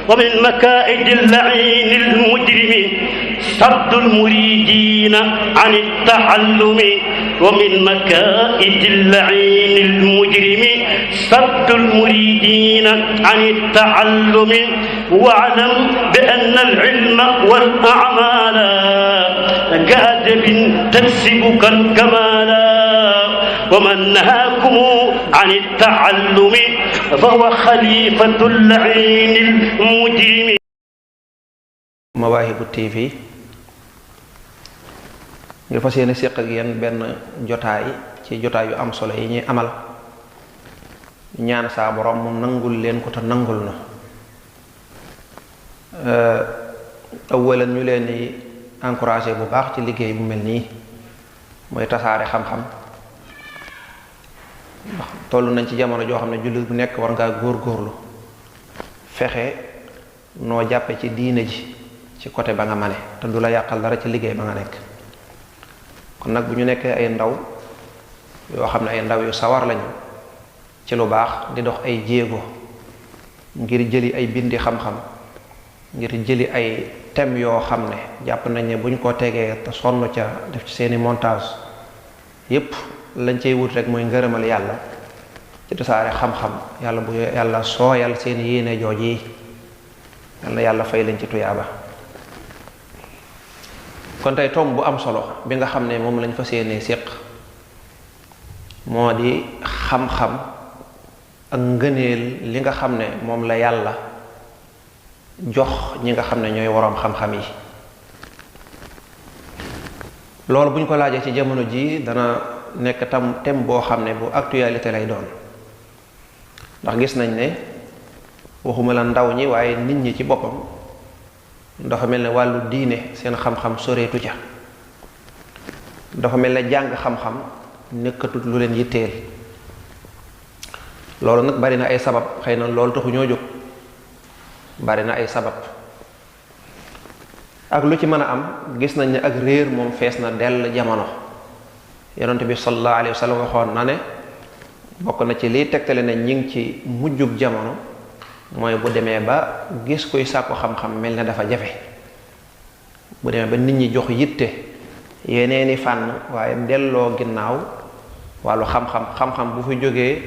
ومن مكائد اللعين المجرم صد المريدين عن التعلم ومن مكائد اللعين المجرم صد المريدين عن التعلم واعلم بأن العلم والأعمال كأدب تكسبك الكمال ومن نهاكم عن التعلم فهو خليفة اللعين المجرم. Mawaahibu TV ngir fas yéene séq ak yéen benn jotaay ci jotaay yu am solo yi ñuy amal ñaan saa borom mu nangul leen ko te nangul na awalan ñu leen di encouragé bu baax ci liggéey bu mel nii mooy tasaare xam-xam ndax toll nañ ci jamono joo xam ne jullit bu nekk war ngaa góor-góorlu fexe noo jàppe ci diine ji ci côté ba nga mane te du la yàqal dara ci liggéey ba nga nekk kon nag bu ñu nekkee ay ndaw yoo xam ne ay ndaw yu sawar lañu ci lu baax di dox ay jéego ngir jëli ay bindi xam-xam ngir jëli ay thèmes yoo xam ne jàpp nañ ne bu ñu ko tegee te sonn ca def ci seeni montage yépp lañ cay wut rek mooy ngërëmal yàlla ci tasaare xam-xam yàlla bu yàlla sooyal seen yéene jooj yi yàlla yàlla fay leen ci tuyaaba. kon tey tomb bu am solo bi nga xam ne moom lañ fa séenee séq moo di xam-xam ak ngëneel li nga xam ne moom la yàlla jox ñi nga xam ne ñooy woroom xam-xam yi. loolu bu ñu ko laajee ci jamono ji dana nekk thème boo xam ne bu actualité lay doon ndax gis nañ ne waxuma la ndaw ñi waaye nit ñi ci boppam dafa mel ne wàllu diine seen xam-xam soreetu ca dafa mel ne jàng xam-xam nekkatut lu leen yitteel loolu nag bari na ay sabab xëy na loolu taxu ñoo jóg bari na ay sabab ak lu ci mën a am gis nañ ne ak réer moom fees na dell jamono yonent bi sallallahu alayhi wa sallam waxoon na ne bokk na ci liy tegtale ne ñi ngi ci mujjug jamono mooy bu demee ba gis kuy sàkku xam-xam mel ne dafa jafe bu demee ba nit ñi jox yitte yeneeni fànn waaye delloo ginnaaw wàllu xam-xam bu fi jógee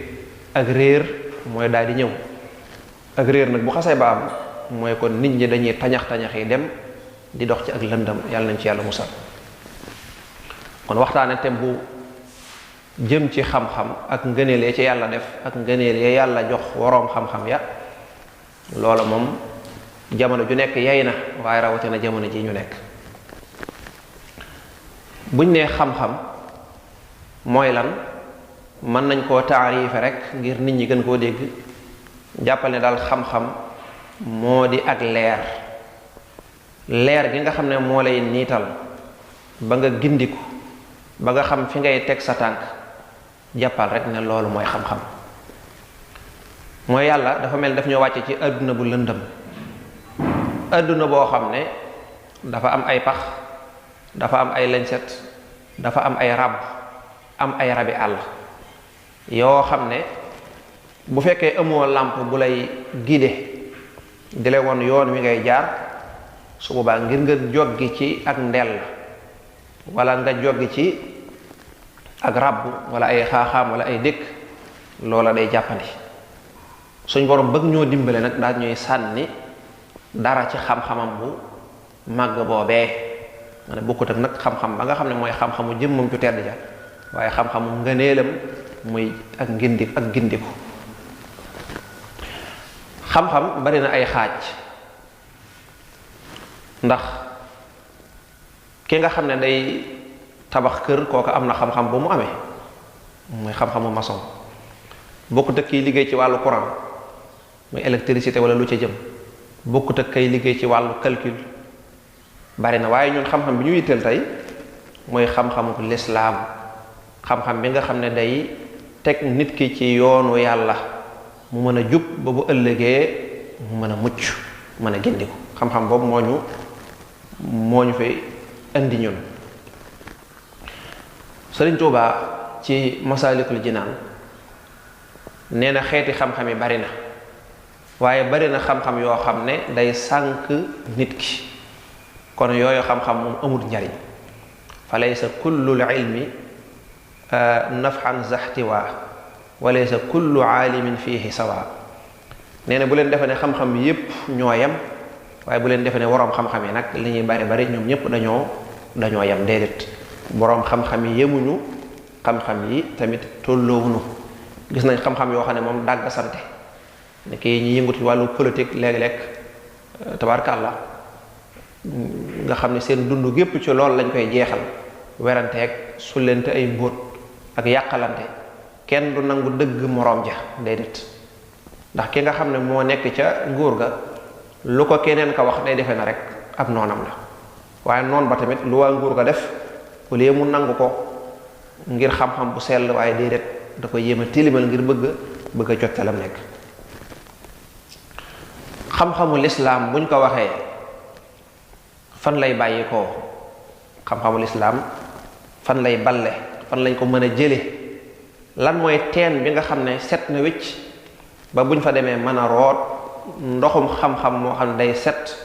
ak réer mooy daal di ñëw ak réer nag bu xasee ba am mooy kon nit ñi dañuy tañax-tañax yi dem di dox ci ak lëndam yàlla nañ ci yàlla musal. kon waxtaane thème bu jëm ci xam-xam ak ngëneel ya ci yàlla def ak ngëneel ya yàlla jox woroom xam-xam ya loola moom jamono ju nekk yay na waaye rawatina jamono ji ñu nekk. buñ nee xam-xam mooy lan mën nañ koo taarife rek ngir nit ñi gën koo dégg jàppal ne daal xam-xam moo di ak leer gi nga xam ne moo lay niital ba nga gindiku ba nga xam fi ngay teg sa tànk jàppal rek ne loolu mooy xam-xam. mooy yàlla dafa mel daf ñoo wàcce ci àdduna bu lëndëm àdduna boo xam ne dafa am ay pax dafa am ay lañset dafa am ay rab am ay rabi àll yoo xam ne bu fekkee amoo làmp bu lay guider di la woon yoon wi ngay jaar su boobaa ngir nga joggi ci ak ndell wala nga joggi ci ak rab wala ay xaaxaam wala ay dëkk loola day jàppandi. suñ borom bëgg ñoo dimbale nag daal ñuy sànni dara ci xam-xamam bu màgg boobee ma ne bokkut ak nag xam-xam ba nga xam ne mooy xam-xamu jëmmam ju tedd ja waaye xam-xamu ngëneelam muy ak gindiku. xam-xam bari na ay xaaj ndax ki nga xam ne day tabax kër kooku am na xam-xam bu mu amee muy xam-xamu maçon bokkut ak kiy liggéey ci wàllu courant muy électricité wala lu ca jëm bokkut ak kay liggéey ci wàllu calcul bari na waaye ñun xam-xam bi ñu yitteel tey mooy xam-xamu lislaam xam-xam bi nga xam ne day teg nit ki ci yoonu yàlla mu mën a jub ba bu ëllëgee mu mën a mucc mën a gindiku xam-xam boobu moo ñu fi indi ñun. Sëriñ Tuubaa ci Masaalikul Jinaan nee na xeeti xam-xam yi bari na waaye bari na xam-xam yoo xam ne day sànk nit ki kon yooyu xam-xam moom amul njariñ fa laysa kullul ilmi nafxan zaxtiwa wa laysa kullu aalimin fiihi sawa nee na bu leen defe ne xam-xam yépp ñoo yem waaye bu leen defe ne waroom xam-xam yi nag li ñuy bari ñoom ñëpp dañoo yem déedéet boroom xam-xam yi yemuñu xam-xam yi tamit tolloowuñu gis nañ xam-xam yoo xam ne moom dàgg sante ni kii ñi yëngut ci wàllu politique léeg-léeg tabarkàlla nga xam ne seen dund gépp ci loolu lañ koy jeexal weranteeg sullente ay mbóot ak yàqalante kenn du nangu dëgg moroom ja déedéet ndax ki nga xam ne moo nekk ca nguur ga lu ko keneen ka wax day defe na rek ab noonam la waaye noon ba tamit lu waa nguur ga def au lieu mu nangu ko ngir xam-xam bu sell waaye déedéet da ko yéem a tilimal ngir bëgg a jottalam nekk xam-xamu lislaam buñ ko waxee fan lay bàyyi koo xam-xamu lislaam fan lay balle fan lañ ko mën a jële lan mooy teen bi nga xam ne set na wécc ba buñ fa demee mën a root ndoxum xam-xam moo xam ne day set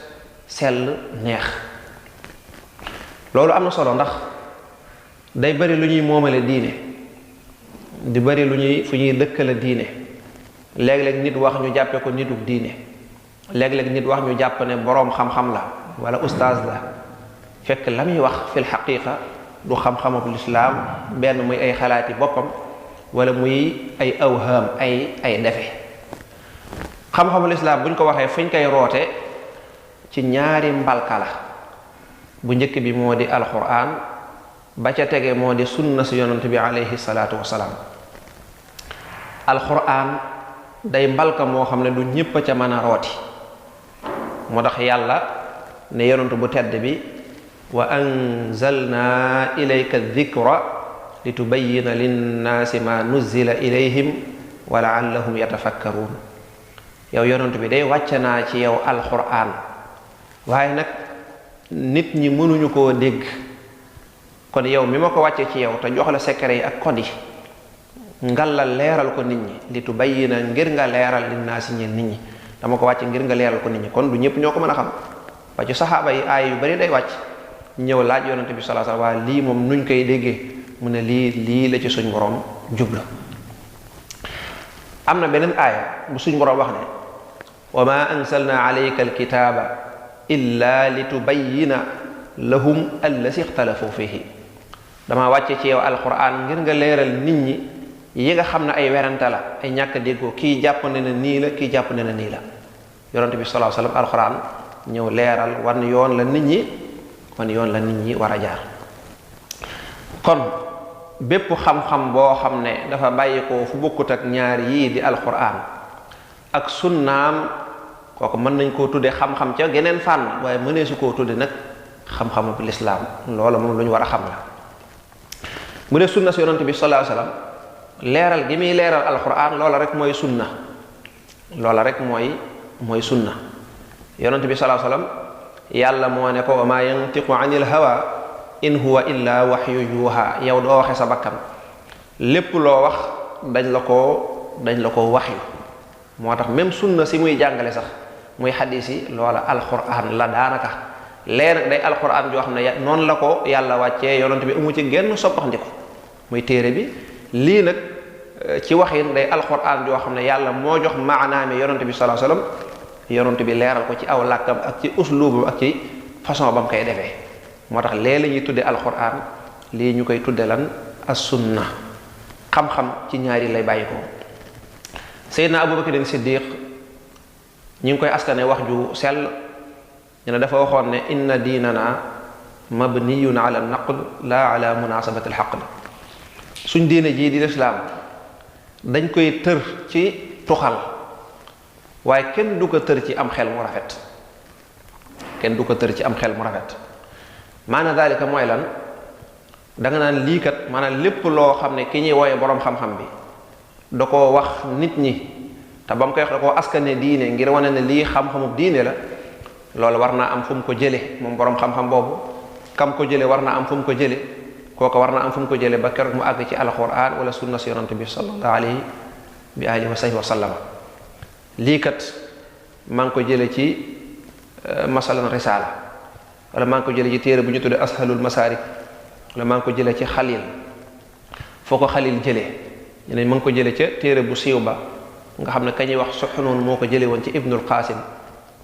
sell neex loolu am na solo ndax day bari lu ñuy moomale diine di bari lu ñuy fu ñuy dëkkale diine léeg-léeg nit wax ñu jàppe ko nitug diine léeg-léeg nit wax ñu jàpp ne boroom xam-xam la wala ustaaz la fekk la muy wax fil xaqiqa du xam-xamub lislaam benn muy ay xalaati boppam wala muy ay awham ay defe xam-xamu lislaam buñ ko waxee fuñ koy roote ci ñaari mbalka la bu njëkk bi moo di alquran ba ca tege moo di sunna si yonent bi alayhi salaatu wasalaam alquran day mbalka moo xam ne du ñépp a ca mën a rooti moo tax yàlla ne yonent bu tedd bi wa anzalna ilayka dhikra litubayyina linnaasi ma nuzzila ilayhim wa la'allahum yatafakkaruun yow yonent bi day wàcce naa ci yow alquran waaye nag nit ñi mënuñu koo dégg kon yow mi ma ko wàcce ci yow te jox la secret yi ak code yi ngal la leeral ko nit ñi litubayyina ngir nga leeral linnaasi ñeel nit ñi dama ko wàcce ngir nga leeral ko nit ñi kon du ñëpp ñoo ko mën a xam ba ci saxaaba yi aay yu bari day wàcc ñëw laaj yonent bi sallallahu alayhi wasallam waa lii moom nuñ koy déggee mu ne lii la ci suñ borom jubla am na beneen aaya bu suñ borom wax ne wa ma anzalna alayka alkitaba illa litubayyina lahum allasi ixtalafu fihi dama wàcce ci yow alquran ngir nga leeral nit ñi yi nga xam ne ay werante la ay ñàkk déggoo kii jàpp ne na nii la kii jàpp ne na nii la yonent bi sallallahu alayhi wasallam alquran ñëw leeral wan yoon la nit ñi war a jaar kon bépp xam-xam boo xam ne dafa bàyyi ko fu bokkut ak ñaar yii di alquran ak sunnaam kooku mën nañ koo tudde xam-xam ca geneen fànn waaye mënee su koo tudde nag xam-xamu lislaam loola moom lu ñu war a xam la mu dee sunna si yonent bi sallallahu alayhi wasallam leeral gi muy leeral alquran loola rek mooy sunna yonent bi sallallahu alayhi wasallam yàlla moo ne ko wa ma yantiqu anil hawa in huwa illa waxyu yuuha yow doo waxe sa bakkan lépp loo wax dañ la ko waxyu moo tax même sunna si muy jàngale sax muy xadiis yi loola alquran la daanaka leer day alquran joo xam ne noonu la ko yàlla wàccee yonent bi amu ci genn soppaxndiko muy téere bi lii nag ci waxin day alquran joo xam ne yàlla moo jox maanaami yonent bi sallallahu alayhi wasallam yonent bi leeral ko ci aw làkkam ak ci uslubam ak ci façon ba mu koy defee moo tax lee la ñuy tudde alquran lii ñu koy tudde lan as sunna xam-xam ci ñaari lay bàyyi ko Seydina Abubakar Siddiq ñu ngi koy askane wax ju sell ñu ne dafa waxoon ne inna diinana mabniyun ala naql la ala munasabati alxaql suñ diine jii di lislaam dañ koy tër ci tuxal waaye kenn du ko tër ci am xel mu rafet maanaam daalika mooy lan danga naan lii kat maanaam lépp loo xam ne ki ñuy wooye boroom xam-xam bi da koo wax nit ñi te ba mu koy wax da koo askane diine ngir wane ne lii xam-xamu diine la loolu war naa am fu mu ko jële moom boroom xam-xam boobu kam ko jële war naa am fu mu ko jële kooku war naa am fu mu ko jële ba keroog mu àgg ci alquran wala sunna si yonante bi sallallahu alayhi wa sallam lii kat maa ngi ko jële ci masalan risaala wala maa ngi ko jële ci téere bu ñu tuddee ashalul masarik wala maa ngi ko jële ci xalil foo ko xalil jëlee ñu ne ma ngi ko jële ca téere bu siiw ba nga xam ne kañuy wax Suxnuun moo ko jële woon ci ibnul Qaasim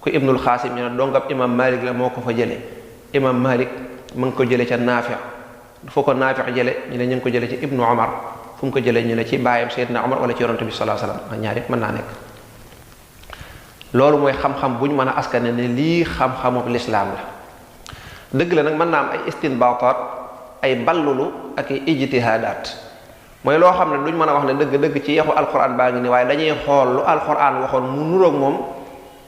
ku ibnul Qaasim ñu ne dongab imam Malik la moo ko fa jële imam Malik ma ngi ko jële ca Naafi foo ko Naafi jële ñu ne ñu ngi ko jële ci ibnu Omar fu mu ko jële ñu ne ci baayam Seydina Omar wala ci yonante bi sallallahu alayhi wasallam ñaar yëpp mën naa nekk loolu mooy xam-xam bu ñu mën a askane ne lii xam-xamu lislaam la dëgg la nag mën naa am ay istinbaataat ay ballulu ak ay ijtihaadaat mooy loo xam ne duñ mën a wax ne dëgg-dëgg ci yaxu alquran baa ngi ni waaye dañuy xool lu alquran waxoon mu nuroog moom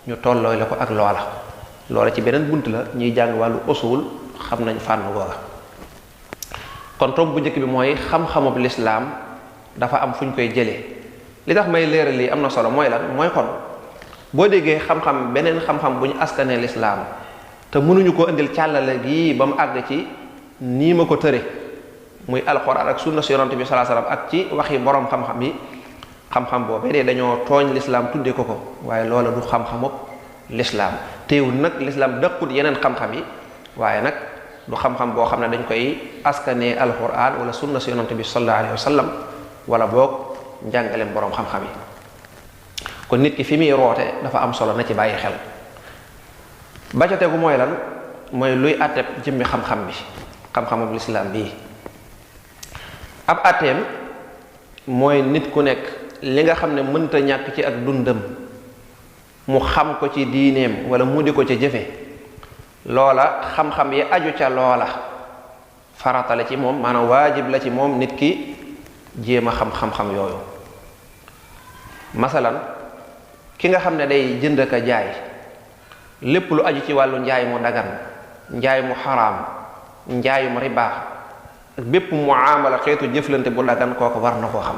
ñu tollooy la ko ak loola ci beneen bunt la ñuy jàng wàllu usul xam nañ fànn googa kon tomb bu njëkk bi mooy xam-xamub lislaam dafa am fu ñu koy jëlee li tax may leeral lii am na solo mooy lan mooy kon boo déggee xam-xam beneen xam-xam bu ñu askanee lislaam te mënuñu ko indil càllale gii ba mu àgg ci nii ma ko tëre muy alxuraan ak sunna si yonante bi sallallahu alayhi wasallam ak ci waxi borom xam-xam yi xam-xam boobee de dañoo tooñ lislaam tudde ko waaye loola du xam-xamub lislaam teewul nag lislaam dëkkut yeneen xam-xam yi waaye nag du xam-xam boo xam ne dañ koy askanee alxuraan wala sunna si yonante bi sallallahu alayhi wasallam wala boog njàngaleem borom xam-xam yi kon nit ki fi muy roote dafa am solo na ci bàyyi xel ba ca tegu mooy lan mooy luy àtteeb jëmmi xam-xam bi xam-xamub lislaam bii ab àtteem mooy nit ku nekk li nga xam ne mënta ñàkk ci ak dundam mu xam ko ci diineem wala mu di ko ca jëfe loola xam-xam yi aju ca loola farata la ci moom maanaam waajib la ci moom nit ki jéem a xam-xam-xam yooyu masalan ki nga xam ne day jënd ka jaay lépp lu aju ci wàllu njaay mu dagan njaay mu xaraam njaayum riba ak bépp muamala xeetu jëflante bu dagan kooku war na koo xam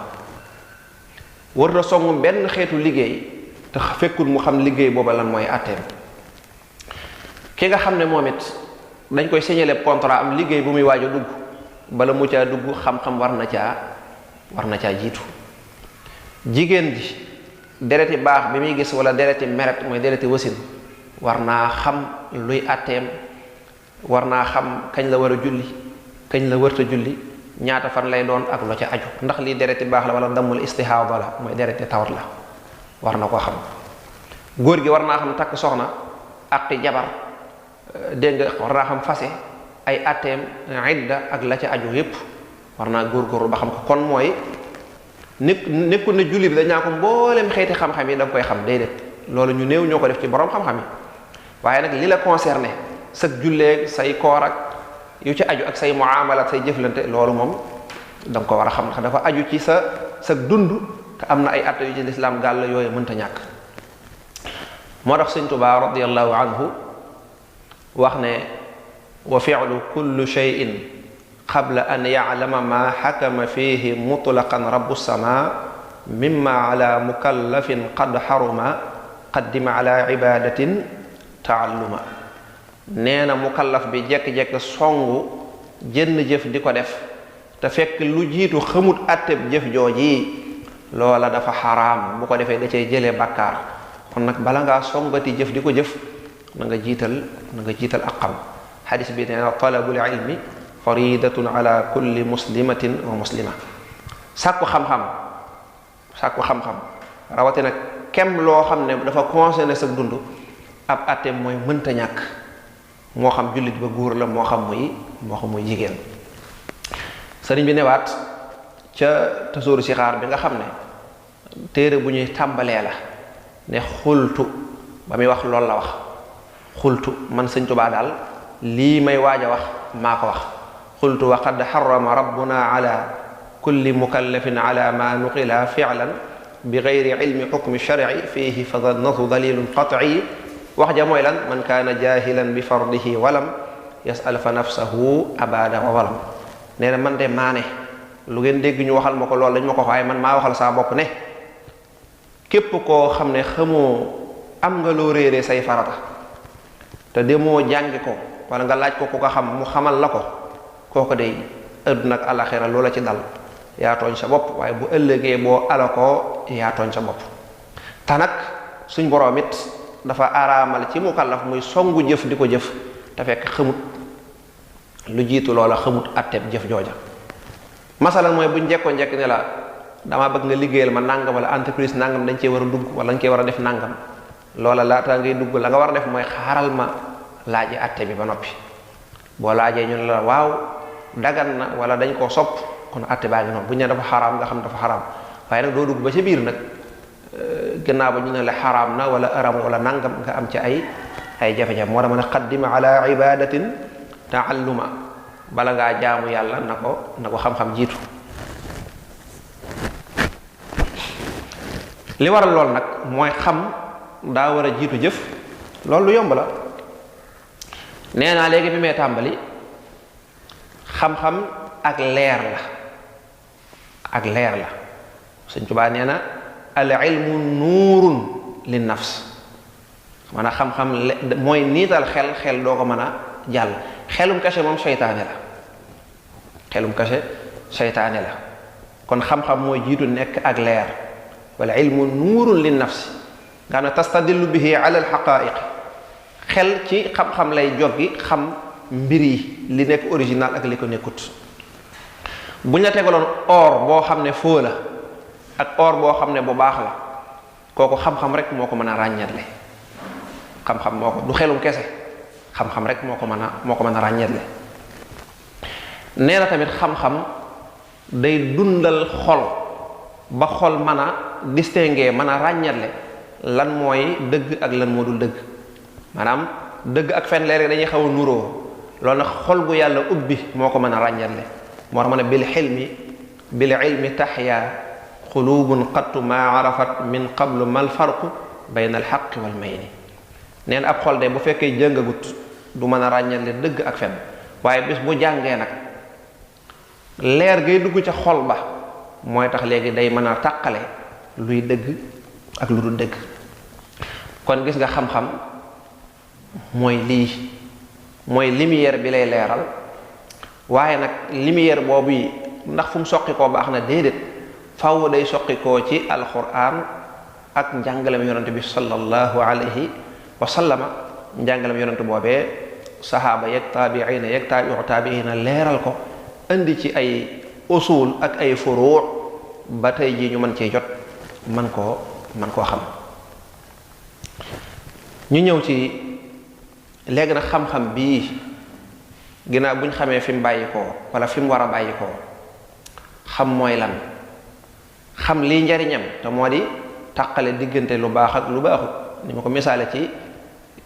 war na songu benn xeetu liggéey te fekkul mu xam liggéey booba lan mooy àtteem ki nga xam ne moom it dañ koy signaler contrat am liggéey bu muy waaj a dugg bala mu caa dugg xam-xam war na caa jiitu jigéen ji dereti baax bi muy gis wala dereti meret mooy dereti wasin war naa xam luy àtteem war naa xam kañ la war a julli kañ la wërta julli ñaata fan lay doon ak lo ca aju ndax lii dereti baax la wala damul istihaada la mooy dereti tawat la war na ko xam góor gi war naa xam takk soxna aqi jabar dégg nga war naa xam fase ay àtteem idda ak la ca aju yépp war naa góorgóorlu ba xam ko kon mooy nekkul ne julli bi dañaa ko mboolem xeeti xam-xam yi da nga koy xam déedéet loolu ñu néew ñoo ko def ci borom xam-xam yi waaye nag li la concerné sag julleeg say koor ak yu ci aju ak say muamalat say jëflante loolu moom da nga ko war a xam ndax dafa aju ci sa dund te am na ay atte yu ci lislaam gàll yooyu mënta ñàkk moo tax sëñ Tuubaa radiyallahu anhu wax ne wa fi'lu kullu shay'in qabla an ya'lama ma xakama fihi mutlaqan rabbu sama mimma ala mukallafin qad xaruma qaddima ala ibadatin taalluma nee na mukallaf bi jekk-jekk songu jënn jëf di ko def te fekk lu jiitu xamut atteb jëf jooji loola dafa xaraam bu ko defee da cay jëlee bàkkaar kon nag bala ngaa songati jëf di ko jëf na nga jiital ak xam xadis bi nee na talabul ilmi faridatun ala kulli muslimatin wa muslima sàkku xam-xam rawatina kem loo xam ne dafa concerné sa dund ab atteem mooy mënta ñàkk moo xam jullit ba góor la moo xam muy jigéen sëriñ bi newaat ca tasóoru si xaar bi nga xam ne téere bu ñuy tàmbalee la ne xultu ba muy wax loolu la wax xultu man sëñ Tuubaa daal lii may waaj a wax maa ko wax xultu wa qad xarama rabbuna ala kulli mukallafin ala ma nuqila fi'lan bi gayri ilmi xukmi shar'i fihi fa dannatu dalilun qat'i wax ja mooy lan man kaana jahilan bi fardihi walam yas'al fa nafsahu abada wa walam nee na man de maane lu ngeen dégg ñu waxal ma ko loolu dañ ma ko waaye man maa waxal saa bopp ne képp koo xam ne xamoo am nga loo réeree say farata te demoo jàngi ko wala nga laaj ko ku ko xam mu xamal la ko kooko day àdduna ak alaxira loola ci dal yaa tooñ sa bopp waaye bu ëllëgee boo ala ko yaa tooñ sa bopp te nag suñ boroom it dafa araamal ci mukallaf muy songu jëf di ko jëf te fekk xamut lu jiitu loola, xamut atteb jëf jooja. masalan mooy buñ njëkkoon njëkk ne la dama bëgg nga liggéeyal ma nangam wala entreprise nangam dañ cee war a dugg wala dañ cee war a def nangam, loola laataa ngay dugg la nga war a def mooy xaaral ma laaji atte bi ba noppi. boo laajee ñu ne la waaw dagan na wala dañ koo sopp, kon atte baa ngi noonu. bu ñu ne dafa xaraam nga xam dafa xaraam, waaye nag doo dugg ba ca biir nag gannaaw ba ñu ne la xaraam na wala aram wala nangam nga am ci ay jafe-jafe. moo tax ma ne qaddima ala ibadatin taalluma, bala ngaa jaamu yàlla na ko xam-xam jiitu. li waral lool nag mooy xam daa war a jiitu jëf. loolu lu yomb la. nee naa léegi bi may tàmbali xam-xam ak leer la, ak leer la. Sëñ Tuubaa nee na al ilmu nuurun lin nafs, maanaam xam-xam mooy niital xel doo ko mën a jàll. xelum kese moom seytaane la, xelum kese seytaane la. kon xam-xam mooy jiitu nekk ak leer. wala ilmu nuurun lin nafsi nga xam ne tastadillu bihi ala al xaqaiq. xel ci xam-xam lay joggi xam mbir yi, li nekk original ak li ko nekkut. buñ la tegaloon or boo xam ne foo la ak or boo xam ne bu baax la, kooku xam-xam rek moo ko mën a ràññetle. xam-xam moo ko, du xelum kese, xam-xam rek moo ko mën a ràññetle. nee na tamit xam-xam day dundal xol ba xol mën a distinguer, mën a ràññetle lan mooy dëgg ak lan moo dul dëgg. maanaam dëgg ak fen leer dañuy xaw a nuroo, loolu nag xol bu yàlla ubbi moo ko mën a ràññetle. moo tax ma ne bil ilmi taxya qulubun qattu ma arafat min qablu mal farqu bayna al xaqi wal mayni. nee na ab xol de bu fekkee jëngagut du mën a ràññetle dëgg ak fen, waaye bis bu jàngee nag leer ngay dugg ca xol ba mooy tax léegi day mën a tàqale luy dëgg ak lu dul dëgg. kon gis nga xam-xam mooy lii, mooy lumière bi lay leeral. waaye nag lumière boobu yi ndax fu mu soqi koo baax na déedéet, faaw day soqi koo ci alquran ak njàngalem yonante bi sallallahu alayhi wa sallama. njàngalem yonante boobee sahaaba yeeg taabiina yeeg taabiina leeral ko, indi ci ay usul ak ay furuu ba tey jii ñu mën cee jot, man koo xam. ñu ñëw ci léegi nag xam-xam bii ginnaaw buñ xamee fi mu bàyyi koo wala fi mu war a bàyyi koo, xam mooy lan, xam lii njariñam te moo di tàqale diggante lu baax ak lu baaxut. ni ma ko misaale ci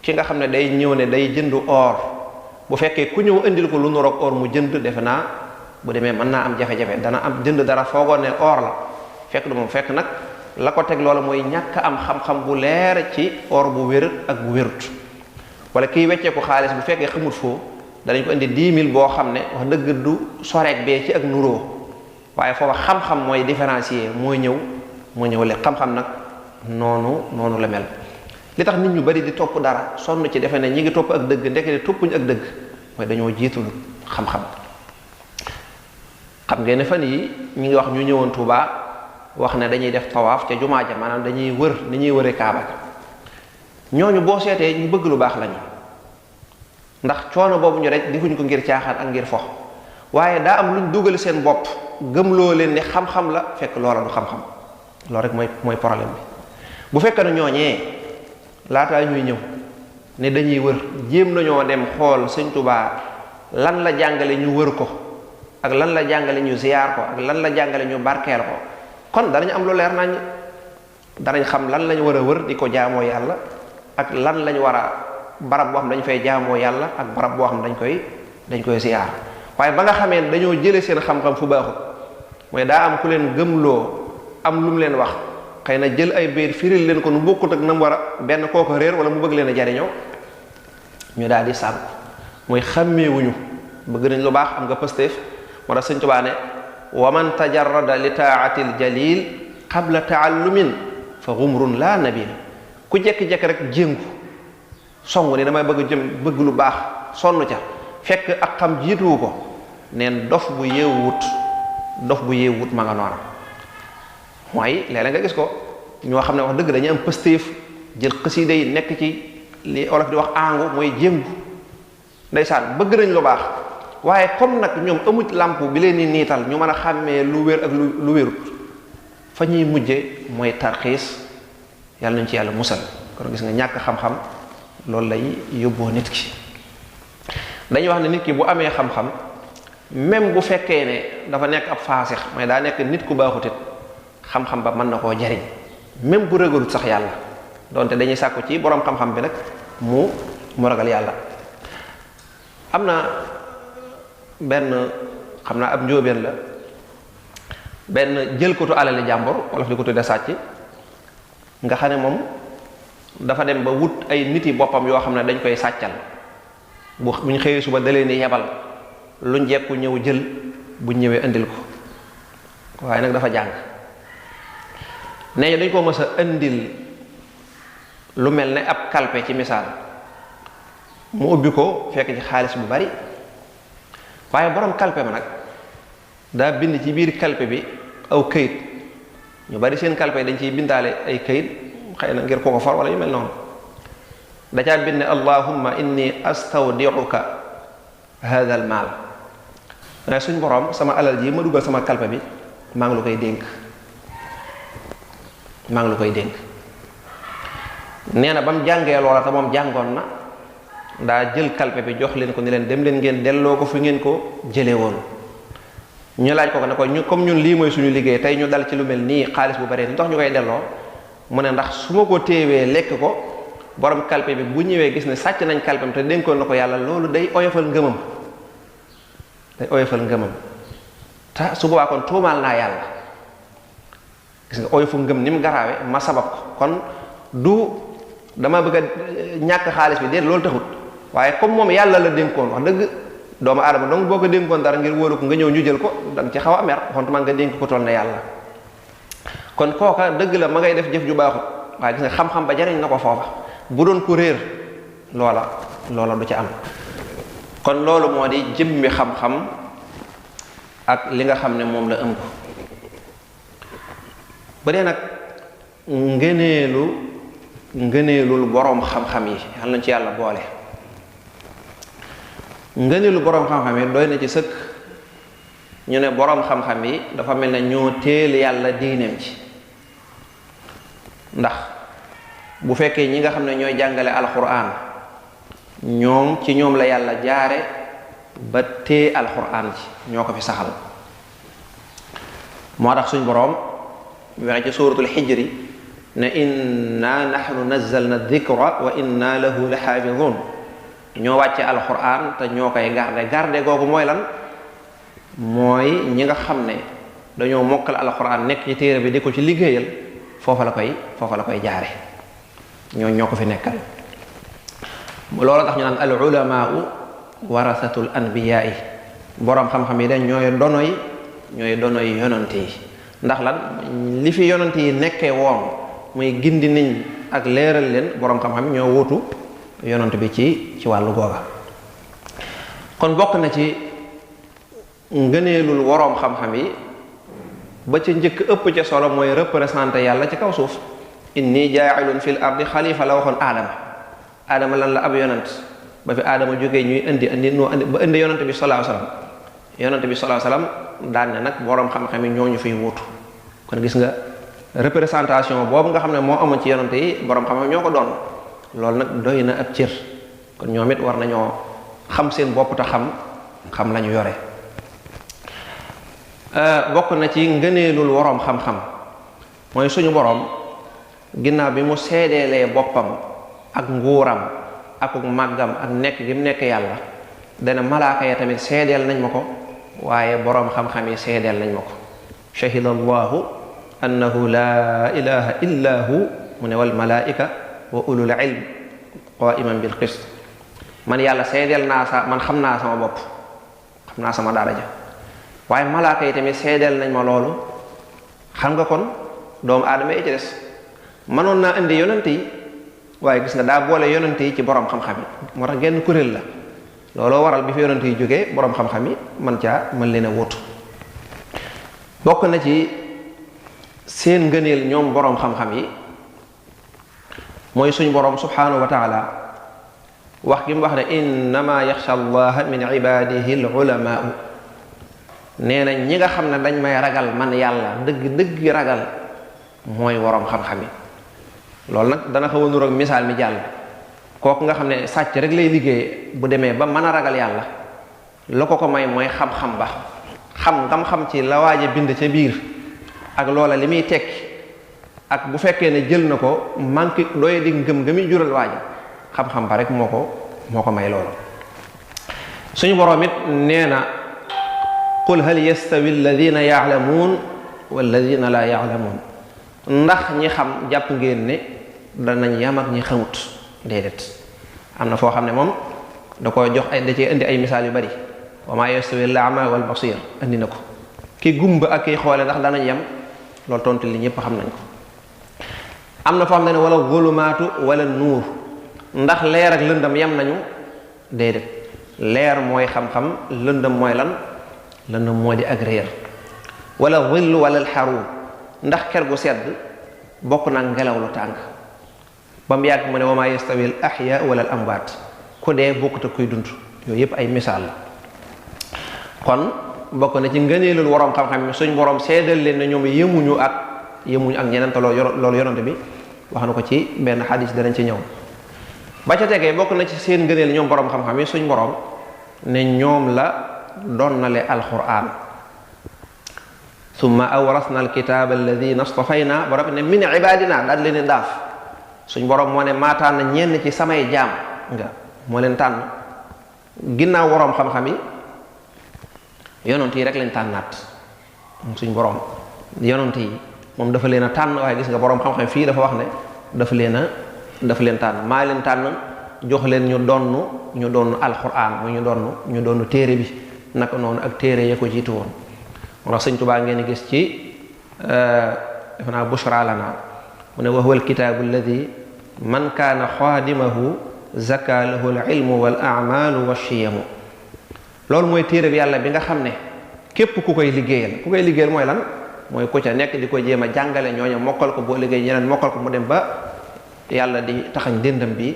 ki nga xam ne day ñëw ne day jënd or, bu fekkee ku ñëw indil ko lu nuroog or mu jënd, defe naa bu demee mën naa am jafe-jafe, dana am jënd dara foogoon ne or la, fekk du moom. fekk nag la ko teg loola mooy ñàkk am xam-xam bu leer ci or bu wér ak bu wérut. wala kiy weccee ko xaalis bu fekkee xamut foo, danañ ko indi 10 000 boo xam ne wax dëgg du soreek bee ci ak nuroo, waaye foofa xam-xam mooy différencier, mooy ñëw le xam-xam nag noonu la mel. li tax nit ñu bari di topp dara sonn ci defe ne ñi ngi topp ak dëgg, ndekete toppuñu ak dëgg, mooy dañoo jiitul xam-xam. xam ngeen ne fan yi ñi ngi wax ñu ñëwoon Tuuba wax ne dañuy def tawaaf ca jumaa ja, maanaam dañuy wër ni ñuy wëree Kaaba. ñooñu boo seetee ñu bëgg lu baax lañu, ndax coono boobu ñu rek defuñ ko ngir caaxaan ak ngir fox, waaye daa am luñ dugal seen bopp gëmloo leen ne xam-xam la, fekk loola du xam-xam. loolu rek mooy problème bi. bu fekkee ne ñooñee laataa ñuy ñëw ne dañuy wër, jéem nañoo dem xool Sëñ Tuubaa lan la jàngale ñu wër ko, ak lan la jàngale ñu ziyaar ko, ak lan la jàngale ñu barkeel ko, kon danañ am lu leer nañ, danañ xam lan lañ war a wër di ko jaamoo yàlla, ak lan lañ war a barab boo xam dañ fay jaamoo yàlla, ak barab boo xam dañ koy ziyaar. waaye ba nga xamee ne dañoo jële seen xam-xam fu baaxut, mooy daa am ku leen gëmloo, am lu mu leen wax, xëy na jël ay biir firil leen ko nu bokkut ak na mu war a, benn kooko réer wala mu bëgg leen a jariñoo, ñu daal di sànku. mooy xàmmeewuñu, bëgg nañ lu baax, am nga pëstéef. moo tax Sëñ Tuubaa ne wa man tajarrada li taati l jalil qabla taallumin fa gumrun la nabil. ku jekki-jekki rek jéngu song ni damay bëgg lu baax, sonn ca, fekk ak xam jiituwu ko, neen dof bu yeewut ma nga noona. mooy léeg-léeg nga gis ko ñoo xam ne wax dëgg dañuy am pëstéef jël xasida yi nekk ci li olof di wax angu mooy jéngu ndeysaan bëgg nañ lu baax waaye comme nag ñoom amuj làmp bi leen di niital ñu mën a xàmmee lu wér ak lu wérut fa ñuy mujje mooy tarxiis yàlla nañ ci yàlla musal kon gis nga ñàkk xam-xam loolu lay yóbboo nit ki dañuy wax ne nit ki bu amee xam-xam même bu fekkee ne dafa nekk ab faasix mais daa nekk nit ku baaxutit xam-xam ba mën na koo jariñ même bu ragalut sax yàlla donte dañuy sàkku ci boroom xam-xam bi nag mu ragal yàlla. am na benn xam naa ab njóobeen la benn jël kotu alali jàmbur wolof di ko tudde sàcc nga xam ne moom dafa dem ba wut ay nit yi boppam yoo xam ne dañ koy sàccal bu ñu xëyee suba da leen di yebal luñ jekku ñëw jël buñ ñëwee indil ko waaye nag dafa jàng nee ñu dañ ko mës a indil lu mel ne ab kalpe ci misaal mu ubbi ko fekk ci xaalis bu bari waaye borom kalpe ma nag daa bind ci biir kalpe bi aw këyit ñu bari seen kalpe dañ ciy bindaale ay këyit xëy na ngir ko for wala yu mel noonu da caa bind ne allahumma inni astawdiuka hadha al maal waaye suñ borom sama alal ji ma dugal sama kalpe bi maa ngi lu koy dénk maa ngi lu koy dénk nee na ba mu jàngee loola te moom jàngoon na daa jël kalpe bi jox leen ko ni leen dem leen ngeen delloo ko fi ngeen ko jëlee woon ñu laaj ko ne ko ñu comme ñun lii mooy suñu liggéey tey ñu dal ci lu mel nii xaalis bu bari lu tax ñu koy delloo mu ne ndax su ma ko téewee lekk ko borom kalpe bi bu ñëwee gis ne sàcc nañ kalpem te dénkoon na ko yàlla loolu day oyofal ngëmam te su boobaa kon tuumaal naa yàlla gis nga oyofu ngëm ni mu garaawe ma sabab ko kon du dama bëgg a ñàkk xaalis bi déet loolu taxut waaye comme moom yàlla la dénkoon wax dëgg doomu aadama donc boo ko dénkoon dara ngir wóolu ko nga ñëw ñu jël ko danga ci xaw a mer xontumaa nga dénk ko toll na yàlla kon kooka dëgg la ma ngay def jëf ju baaxut waaye gis nga xam-xam ba jariñ na ko foofa bu doon ko réer loola du ca am kon loolu moo di jëmmi xam-xam ak li nga xam ne moom la ëmb ba dee nag ngëneelul boroom xam-xam yi yal nañ ci yàlla boole ngëneelu boroom xam-xam yi doy na ci sëkk ñu ne boroom xam-xam yi dafa mel ne ñoo téel yàlla diineem ci ndax bu fekkee ñi nga xam ne ñooy jàngale alquran ñoom ci ñoom la yàlla jaare ba téye alquran ci ñoo ko fi saxal moo tax suñ boroom waxe ci suuratul xijri ne inna nahnu nazzalna dhikra wa inna lahu la xaafidun ñoo wàcce alquran te ñoo koy garde googu mooy lan mooy ñi nga xam ne dañoo mokkal alquran nekk ci téere bi di ko ci liggéeyal foofa la koy jaare ñoo ko fi nekkal loolu tax ñu naan al ulamaau warasatul anbiyaai boroom xam-xam yi dañ ñooy donoy yonante yi ndax lan li fi yonante yi nekkee woon muy gindi niñ ak leeral leen boroom xam-xam ñoo wuutu yonante bi ci wàllu googa kon bokk na ci ngëneelul woroom xam-xam yi ba ca njëkk ëpp ca solo mooy représenté yàlla ci kaw suuf inni jaailun fil ardi xalifa la waxoon aadama lan la ab yonant ba fi aadama jógee ñuy indi yonante bi sallallahu alayhi wasallam daan ne nag boroom xam-xam yi ñoo ñu fiy wuutu kon gis nga représentation boobu nga xam ne moo amoon ci yonante yi boroom xam-xam ñoo ko doon loolu nag doy na ab cër kon ñoom it war nañoo xam seen bopp te xam la ñu yore bokk na ci ngëneelul woroom xam-xam mooy suñu boroom ginnaaw bi mu seedeelee boppam ak nguuram ak màggam ak nekk gi mu nekk yàlla dana malaaka ya tamit seedeel nañ ma ko waaye boroom xam-xam yi seedeel nañ ma ko shahida allahu annahu laa ilaha illa hu mu ne wal malaika wa ulul ilm qaiman bil qist man yàlla seedeel man xam naa sama bopp xam naa sama daraja waaye malaaka yi tamit seedeel nañ ma loolu xam nga kon doomu aadama yi ci des mënoon naa indi yonante yi waaye gis nga daa boole yonante yi ci boroom xam-xam yi moo tax genn kuréel la looloo waral bi fi yonante yi jógee boroom xam-xam yi mën leen a wuutu bokk na ci seen ngëneel ñoom boroom xam-xam yi mooy suñ boroom subhanahu wa taala wax gi mu wax ne innama yaxsha allaha min ibadihi al ulamaau nee na ñi nga xam ne dañ may ragal man yàlla dëgg ragal mooy woroom xam-xam yi. loolu nag dana xaw a nuroog misaal mi jàll kooku nga xam ne sàcc rek lay liggéey bu demee ba mën a ragal yàlla la ko may mooy xam-xam ba xam ci la waaje bind ca biir ak loola li muy tekki ak bu fekkee ne jël na ko manqué doy di ngëm nga muy jural waaja xam-xam ba rek moo ko may loolu. suñu boroom it nee na qul hal yastawi alladina yaalamuun walladina laa yaalamuun ndax ñi xam jàpp ngeen ne danañ yam ak ñi xamut déedéet. am na foo xam ne moom da ko jox da cee indi ay misaal yu bari wa maa yastawi al-a'ma wal basir indi na ko ki gumba ak kiy xoole ndax danañ yem loolu tontu li ñëpp xam nañ ko. am na foo xam ne wala zulumaatu wala nuur ndax leer ak lëndam yem nañu déedéet. leer mooy xam-xam lëndam mooy lan lëndam moo di ak réer. wala zillu wala alxaruum ndax ker gu sedd bokk na ngelaw lu tàng ba mu yàgg mu ne wa maa yastawi al ahya wala al amwaat ku dee bokkut ak kuy dund yooyu yëpp ay misaal la. kon bokk na ci ngëneelul waroom xam-xam suñ borom seedal leen ne ñoom yemuñu ak ñeneen te loolu yonante bi wax na ko ci benn xadis danañ ci ñëw. ba ca tegee bokk na ci seen ngëneel ñoom borom xam-xam yi suñ borom ne ñoom la donnale alquran summa awrasna alkitaba alladina stafayna borom ne min ibadina daal leen daaf suñ borom moo ne maa tànn ñenn ci samay jaam nga moo leen tànn ginnaaw waroom xam-xam yi yonent yi rek lañ tànnaat suñ borom yonent yi moom dafa leen a tànn waaye gis nga borom xam-xam fii dafa wax ne dafa leen tànn maa leen tànn jox leen ñu donn alquran mu ñu donn téere bi naka noonu ak téere ya ko jiitu woon moo tax sëñ Tuubaa ngeen gis ci def naa bushra lana mu ne wa huwa alkitaabu alladi man kaana xaadimahu zaka lahu al ilmu wal amalu wa chiyamu loolu mooy téere bi yàlla bi nga xam ne képp ku koy liggéeyal mooy lan mooy ku ca nekk di ko jéem a jàngale ñooñu mokkal ko boo liggéey ñeneen mokkal ko mu dem ba yàlla di taxañ dëndam bi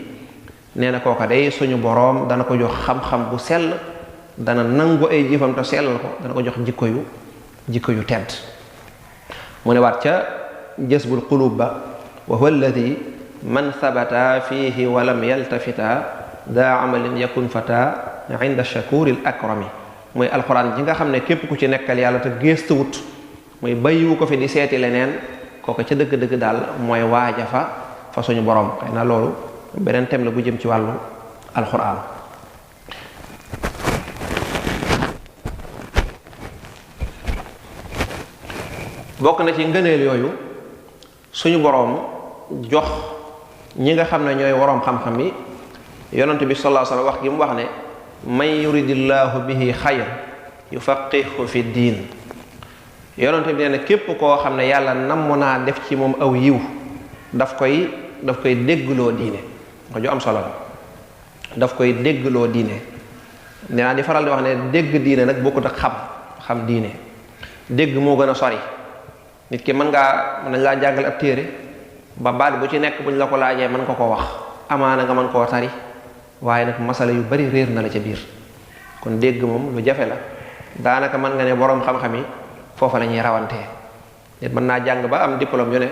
nee na kooka day suñu boroom dana ko jox xam-xam bu sell dana nangu ay jëfam te sellal ko dana ko jox jikko yu tedd mu ne waat ca jazbul qulub ba wa huwa alladi man sabata fihi walam yaltafita daa amalin yakun fata inda shakuril akrami mooy alxuraan ji nga xam ne képp ku ci nekkal yàlla te géestuwut mooy bàyyiwu ko fi di seeti leneen kooku ca dëgg-dëgg daal mooy waaja fa suñu borom xëy na loolu beneen thème la bu jëm ci wàllu alxuraan. bokk na ci ngëneel yooyu suñu boroom jox ñi nga xam ne ñooy waroom xam-xam yi yonent bi sallallahu alayhi wasallam wax gi mu wax ne man yuridillahu bihi xayr yufaqihu fi diin yonent bi nee na képp koo xam ne yàlla namm naa def ci moom aw yiw daf koy déggloo diine nga ju am solo la daf koy déggloo diine nee naa di faral di wax ne dégg diine nag bokkut ak xam diine dégg moo gën a sori nit ki mën nañ laa jàngal ab téere ba baat bu ci nekk buñ la ko laajee mën ko wax amaana nga mën koo tari waaye nag masala yu bari réer na la ca biir kon dégg moom lu jafe la daanaka mën nga ne boroom xam-xam yi foofa la ñuy rawantee nit mën naa jàng ba am diplôme yu ne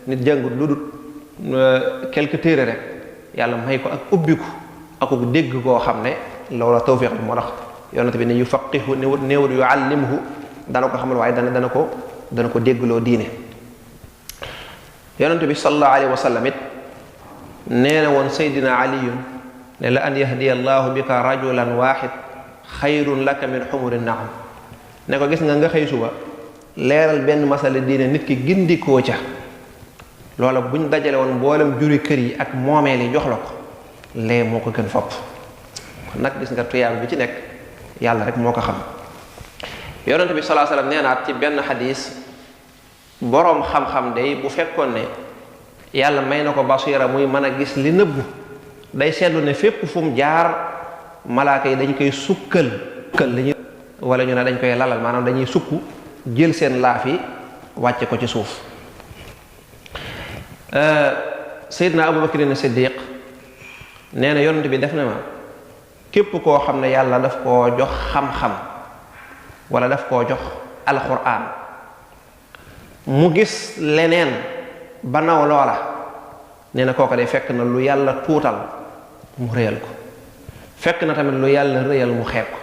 nit jàngut lu dul quelque téere rek yàlla may ko ak ubbiku akuk dégg koo xam ne loola tawfiq bi moo tax yonent bi ne yu faqihu néewut yu allimhu dana ko xamal waaye dana ko déggloo diine yonent bi sallallahu alayhi wa sallam it nee na woon saydina aliyun ne la an yahdiya allahu bika rajulan waxid xayrun laka min xumuri naam ne ko gis nga xëy suba leeral benn masala diine nit ki gindikoo ca loola buñ dajale woon mboolem juri kër yi ak moomeel yi jox la ko lee moo ko gën fopp kon nag gis nga tuyaab bi ci nekk yàlla rek moo ko xam yonent bi sallallahu alayhi wasallam nee naat ci benn xadis boroom xam-xam day bu fekkoon ne yàlla may na ko basira muy mën a gis li nëbbu day seetlu ne fépp fu mu jaar malaaka yi dañ koy sukkal lañuy wala ñu ne dañ koy lalal maanaam dañuy sukk jël seen laaf yi wàcce ko ci suuf Seydina Abubakrin Siddiq nee na yonent bi def na ma képp koo xam ne yàlla daf koo jox xam-xam wala daf koo jox alquran mu gis leneen ba naw loola nee na kooka day fekk na lu yàlla tuutal mu réyal ko fekk na tamit lu yàlla réyal mu xeeb ko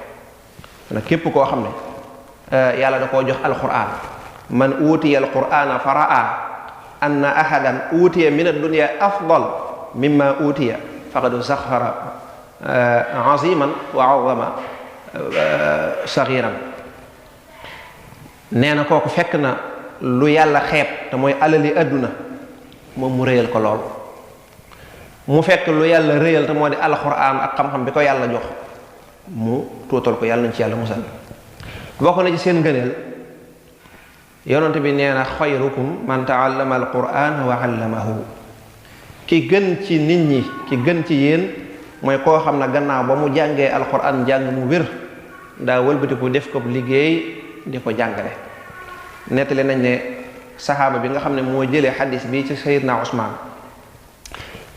nag képp koo xam ne yàlla da koo jox alquran man utiya alqurana fa raa anna ahadan utiya min ad-dunya afdal mimma utiya faqad saxara aziman wa azama sagiran nee na kooku fekk na lu yàlla xeeb te mooy alali adduna moom mu réyal ko lool mu fekk lu yàlla réyal te moo di alxuraan ak xam-xam bi ko yàlla jox mu tuutal ko yàlla nañ ci yàlla musal bokk na ci seen ngëneel yonent bi nee na xayrukum man taallama alquran wa allamahu ki gën ci nit ñi ki gën ci yéen mooy koo xam ne gannaaw ba mu jàngee alquran jàng mu wér daa wëlbatiku def ko liggéey di ko jàngale nettali nañ ne saxaaba bi nga xam ne moo jëlee xadis bi ci Sayyidna Usmaan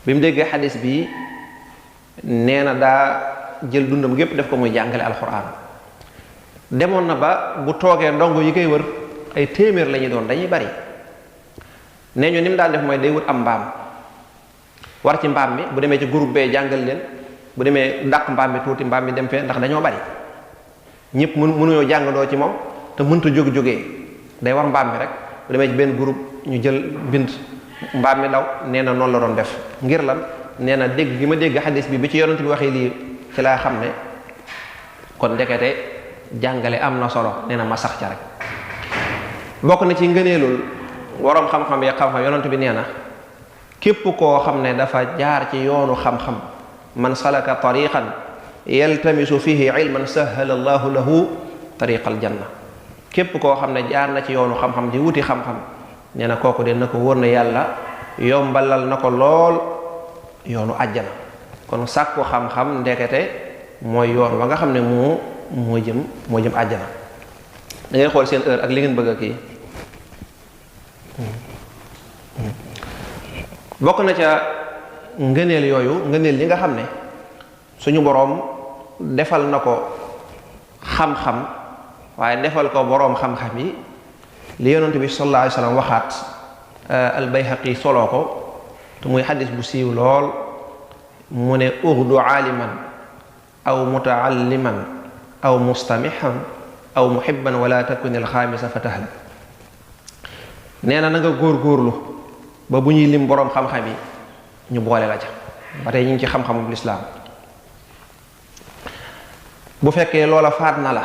bi mu déggee xadis bi nee na daa jël dundam gépp def ko muy jàngale alquran demoon na ba bu toogee ndongo yi koy wër ay téeméer la ñuy doon dañuy bari nee ñu ni mu daan def mooy day wut am mbaam war ci mbaam mi bu demee ci groupe bee jàngal leen bu demee dàq mbaam mi tuuti mbaam mi dem fee ndax dañoo bari ñëpp mënuñoo jàngandoo ci moom te mënta jóg-jógee day war mbaam mi rek bu demee ci benn groupe ñu jël bind mbaam mi daw nee na noonu la doon def ngir lan nee na dégg gi ma dégg xadis bi ci yonent bi waxee lii ci laa xam ne kon ndekete jàngale am na solo nee na ma sax ca rek bokk na ci ngëneelul waroom xam-xam ya xam-xam yonent bi nee na képp koo xam ne dafa jaar ci yoonu xam-xam man salaka tariqan yaltamisu fihi ilman sahala allahu lahu tariqal janna képp koo xam ne jaar na ci yoonu xam-xam di wuti xam-xam nee na kooku de na ko wóor na yàlla yombalal na ko lool yoonu àjjana kon sàkku xam-xam ndekete mooy yoon wa nga xam ne moo jëm àjjana da ngay xool seen heure ak li ngeen bëgg a kii bokk na ca ngëneel yooyu ngëneel li nga xam ne suñu boroom defal na ko xam-xam waaye defal ko boroom xam-xam yi li yonent bi sallallahu alayhi wa sallam waxaat al-Bayhaqi soloo ko te muy xadis bu siiw lool mu ne uxdu aaliman aw mutaalliman aw mustamihan aw muhibban wala takun alxaamisa fa tahlak nee na nga góor-góorlu ba bu ñuy lim boroom xam-xam yi ñu boole la ca ba tey ñu ngi ci xam-xamu lislaam bu fekkee loola faat na la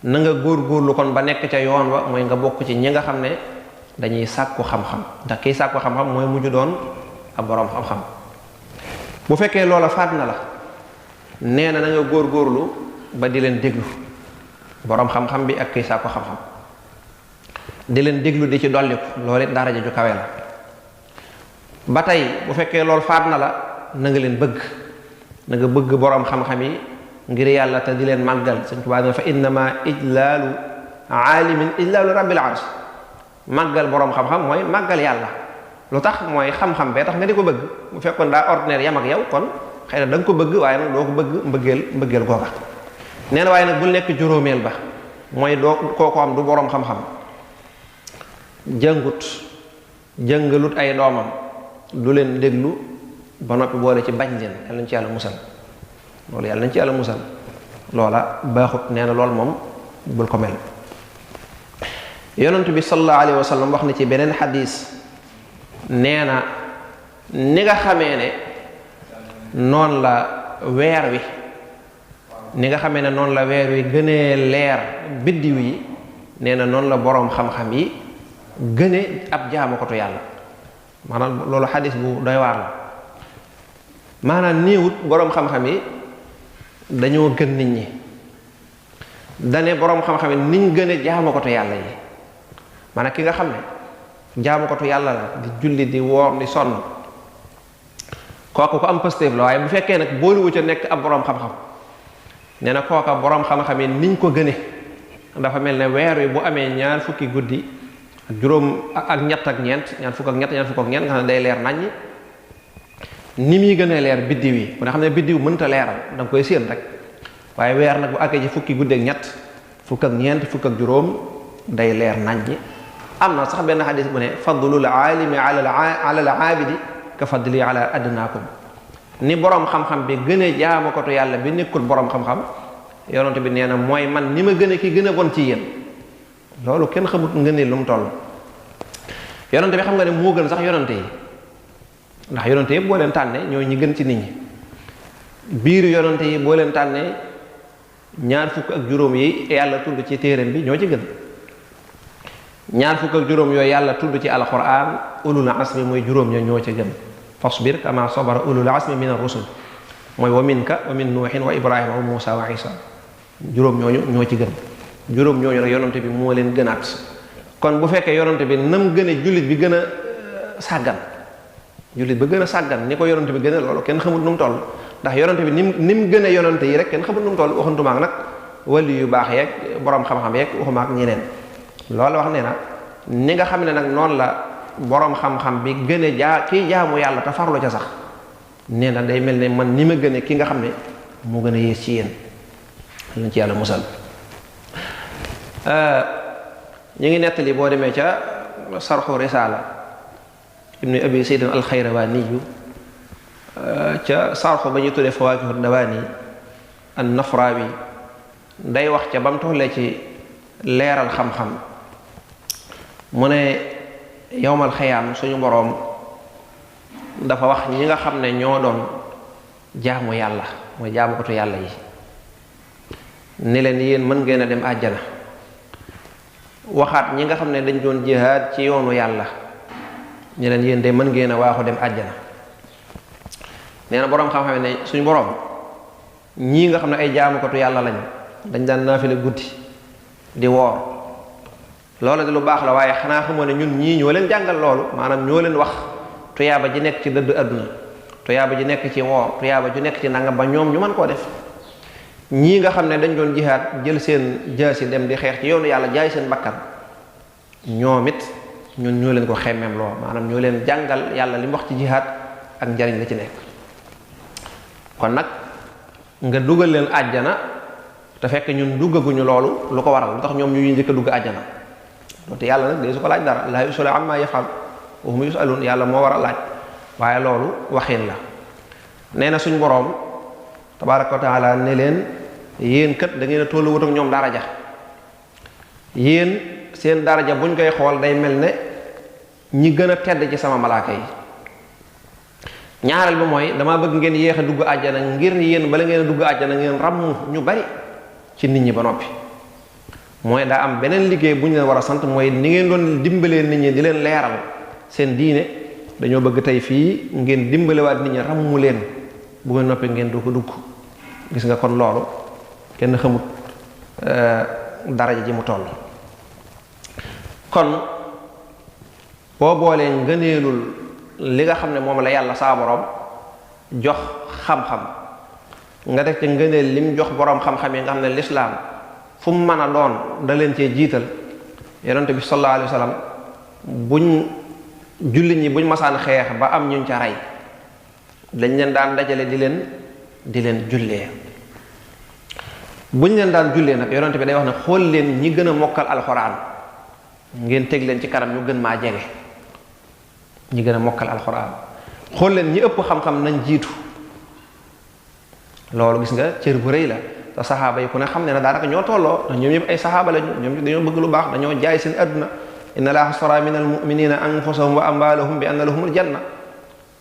na nga góor-góorlu kon ba nekk ca yoon wa mooy nga bokk ci ñi nga xam ne dañuy sàkku xam-xam ndax kiy sàkku xam-xam mooy mujj doon ab boroom xam-xam bu fekkee loola faat na la nee na nga góor-góorlu ba di leen déglu boroom xam-xam bi ak kiy sàkku xam-xam di leen déglu di ci dolliku loolu it daraja ju kawe la ba tey bu fekkee loolu faat na la na nga leen bëgg na nga bëgg boroom xam-xam yi ngir yàlla te di leen màggal Sëñ Tuubaa ne fa innama ijlaalu aalimin ijlaalu rabbil arsh màggal boroom xam-xam mooy màggal yàlla lu tax mooy xam-xam bee tax nga di ko bëgg bu fekkoon daa ordinaire yam ak yow kon xëy na da nga ko bëgg waaye nag doo ko bëgg mbëggeel googa nee na waaye nag bul nekk juróomeel ba mooy doo kooku am du boroom xam-xam jëngalut ay doomam du leen déglu ba noppi boole ci bañ leen yàlla nañ ci yàlla musal loolu yàlla nañ ci yàlla musal loola baaxut nee na loolu moom bul ko mel yonent bi sallallahu alayhi wa sallam wax na ci beneen xadis nee na ni nga xamee ne noonu la weer wi gënee leer biddiw yi nee na noonu la boroom xam-xam yi gëne ab jaamukatu yàlla maanaam loolu xadis bu doy waar la maanaam néewut boroom xam-xam yi dañoo gën nit ñi dane boroom xam-xam yi niñ gëne jaamukatu yàlla yi maanaam ki nga xam ne jaamukatu yàlla la di julli di woor di sonn kooku ko am pëstéef la waaye bu fekkee nag booluwu ca nekk ab boroom xam-xam nee na kooka boroom xam-xam yi niñ ko gëne dafa mel ne weer wi bu amee ñaar fukki guddi ak juróom ak ñett ak ñeent ñaar fukk ak ñett ñaar fukk ak ñeent nga xam ne day leer naññi ni muy gën a leer biddiw yi ku ne xam ne biddiw mënta leeral da nga koy séen rek waaye weer nag bu àggee ci fukki guddeeg ñett fukk ak ñeent fukk ak juróom day leer naññi. am na sax benn xadis bu ne fadlul aalimi ala al aabidi ka fadli ala adnaakum ni borom xam-xam bi gën a jaamakatu yàlla bi nekkul borom xam-xam yonent bi nee na mooy man ni ma gën a ki gën a bon ci yéen loolu kenn xamut ngëneel lu mu toll. yonent bi xam nga ne moo gën sax yonent yi ndax yonent yëpp boo leen tànnee ñoo ñi gën ci nit ñi biiru yonent yi boo leen tànnee ñaar fukk ak juróom yi yàlla tudd ci téereem bi ñoo ci gën ñaar fukk ak juróom yooyu yàlla tudd ci alquran ulul asmi mooy juróom ñoo ci gën fasbir kama sabara ulul asmi min ar-rusul mooy wa minka wa min nuuhin wa ibrahima wa musa wa isa juróom ñooñu ñoo ci gën juróom ñooñu rek yonante bi moo leen gënaat kon bu fekkee yonante bi nam gën a jullit bi gën a sàggan jullit ba gën a sàggan ni ko yonante bi gën a loolu kenn xamul nu mu toll ndax yonante bi ni mu gën a yonante yi rek kenn xamul nu mu toll waxantumaak nag wali yu baax yeeg borom xam-xam yeeg waxumaak ñeneen loolu wax nee na ni nga xam ne nag noonu la borom xam-xam bi gën a kii jaamu yàlla te farlu ca sax nee na day mel ne man ni ma gën a ki nga xam ne moo gën a yées ci yéen lañ ci yàlla musal. ñu ngi nettali boo demee ca sarxu risaala ibnu abi saydin alxayrawaaniyu ca sarxu ba ñu tuddee fawaakihu dawaani an nafraawi day wax ca ba mu tollee ci leeral xam-xam mu ne yowmal xiyaam suñu boroom dafa wax ñi nga xam ne ñoo doon jaamu yàlla mooy jaamukatu yàlla yi ni leen yéen mën ngeen a dem àjjana waxaat ñi nga xam ne dañ doon jihaad ci yoonu yàlla ni leen yéen de mën ngeen a waaxu dem àjjana nee na boroom xam-xam ne suñu boroom ñii nga xam ne ay jaamukatu yàlla lañ dañ daan naafile guddi di woor loolu de lu baax la waaye xanaa xamoo ne ñun ñii ñoo leen jàngal loolu maanaam ñoo leen wax tuyaaba ji nekk ci dëdd àdduna tuyaaba ji nekk ci woor tuyaaba ji nekk ci nangam ba ñoom ñu mën koo def ñii nga xam ne dañ doon jihaad jël seen jaasi dem di xeex ci yoonu yàlla jaay seen bakkan ñoom it ñun ñoo leen ko xemmeem loo maanaam ñoo leen jàngal yàlla li mu wax ci jihaad ak njariñ la ci nekk kon nag nga dugal leen àjjana te fekk ñun duggaguñu loolu lu ko waral lu tax ñoom ñu njëkk a dugg àjjana te yàlla nag day su ko laaj dara laa yusalu amma yafal wa hum yusalun yàlla moo war a laaj waaye loolu waxin la nee na suñ boroom tabaraka wa taala ne leen yéen kat da ngeen a tollu wut ak ñoom daraja yéen seen daraja buñ koy xool day mel ne ñi gën a tedd ci sama malaaka yi ñaareel bi mooy dama bëgg ngeen yéex a dugg àjjana ngir yéen bala ngeen a dugg àjjana ngeen ràmm ñu bari ci nit ñi ba noppi mooy daa am beneen liggéey bu ñu leen war a sant mooy ni ngeen doon dimbalee nit ñi di leen leeral seen diine dañoo bëgg tey fii ngeen dimbalewaat nit ñi ràmmu leen bu ngeen noppi ngeen du ko dugg gis nga kon loolu kenn xamut daraja ji mu toll kon boo boolee ngëneelul li nga xam ne moom la yàlla saa borom jox xam-xam nga def ca ngëneel lim jox borom xam-xam yi nga xam ne lislaam fu mu mën a doon da leen cee jiital yonente bi sallallahu alayhi wa sallam buñ jullit ñi buñ masaan xeex ba am ñuñ ca rey dañ leen daan dajale di leen jullee buñ leen daan jullee nag yonente bi day wax ne xool leen ñi gën a mokkal alxuraan ngeen teg leen ci kanam ñu gën maa jege ñi gën a mokkal alxuraan xool leen ñi ëpp xam-xam nañ jiitu loolu gis nga cër bu rëy la te saxaaba yi ku ne xam ne na daanaka ñoo tolloo ndax ñoom ñëpp ay saxaaba lañu ñoom dañoo bëgg lu baax dañoo jaay seen adduna inna allaha astara min almuminina anfusahum wa amwalahum bi anna lahumul janna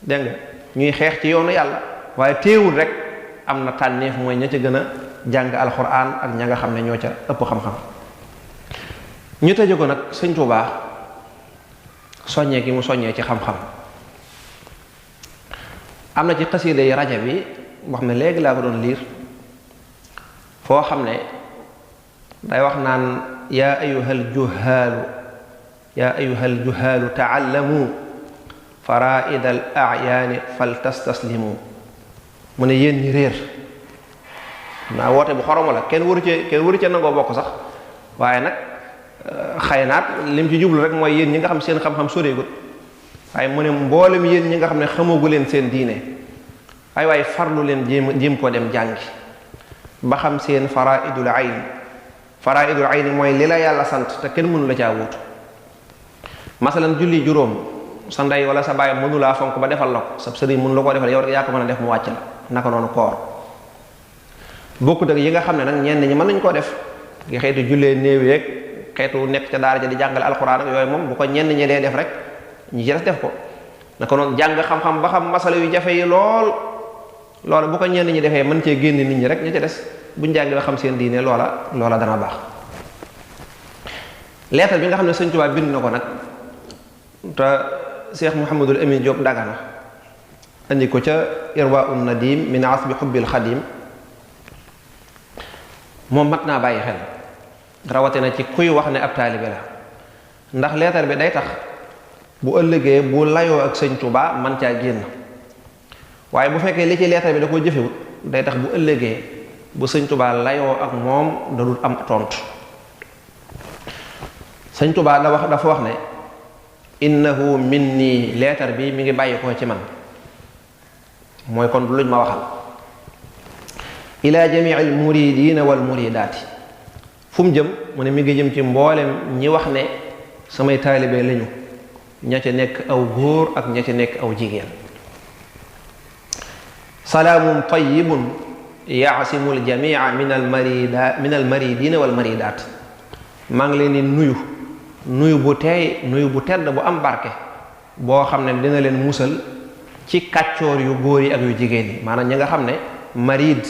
dégg nga ñuy xeex ci yoonu yàlla waaye teewul rek am na tànneef mooy ña ca gën a jàng alxuraan ak ña nga xam ne ñoo ca ëpp xam-xam ñu tëje ko nag sëñ Tuubaa soññee gi mu soññee ci xam-xam am na ci xasiida yi raja bi boo xam ne léegi laa ko doon liir foo xam ne day wax naan yaa ayuhal juhaalu taallamu faraida al ayaani fal tastaslimu mu ne yéen ñi réer naa woote bu xoromu la kenn waru ci nangoo bokk sax waaye nag xëy naat lim ci jublu rek mooy yéen ñi nga xam seen xam-xam soreegut waaye mu ne mboolem yéen ñi nga xam ne xamagu leen seen diine ay waay farlu leen jéem koo dem jàngi ba xam seen faraidul ayn mooy li la yàlla sant te kenn mënu la caa wuutu. masalan julli juróom sa ndey wala sa baay mënu laa fonk ba defal la ko sa sëriñ mënu la koo defal yow rek yaa ko mën a def mu wàcc la. naka noonu koor bokkut ak yi nga xam ne nag ñenn ñi mën nañ koo def nga xeetu jullee néew yeeg xeetu nekk ca daara ja di jàngale alxuraan ak yooyu moom bu ko ñenn ñi dee def rek ñi ci def ko. naka noonu jàng xam-xam ba xam masala yu jafe yi loolu bu ko ñenn ñi defee mën cee génne nit ñi rek ña ca des buñ jàngee ba xam seen diine loola dana baax. leetar bi nga xam ne Sëñ Tuubaa bind na ko nag te Cheikh Mouhamadul Amin Diop Dagana andi ko ca Irwaa'un Nadim min asbi xubbil xadim moom mat naa bàyyi xel rawatina ci kuy wax ne ab taalibe la ndax leetar bi day tax bu ëllëgee bu layoo ak Sëñ Tuubaa man caa génn waaye bu fekkee li ci leetar bi da ko jëfewut day tax bu ëllëgee bu Sëñ Tuubaa layoo ak moom da dul am tontu. Sëñ Tuubaa dafa wax ne innahu minni leetar bi mi ngi bàyyi ko ci man mooy kon du luñ ma waxal ila jamii al muridina wal muridaati fu mu jëm mu ne mi ngi jëm ci mboolem ñi wax ne samay taalibe lañu ña ca nekk aw góor ak ña ca nekk aw jigéen. salaamun tayyibun yaasimu al jamia min al maridina wal maridaat maa ngi leen di nuyu bu teey nuyu bu tedd bu am barke boo xam ne dina leen musal ci kàccoor yu góor yi ak yu jigéen yi maanaam ñi nga xam ne marid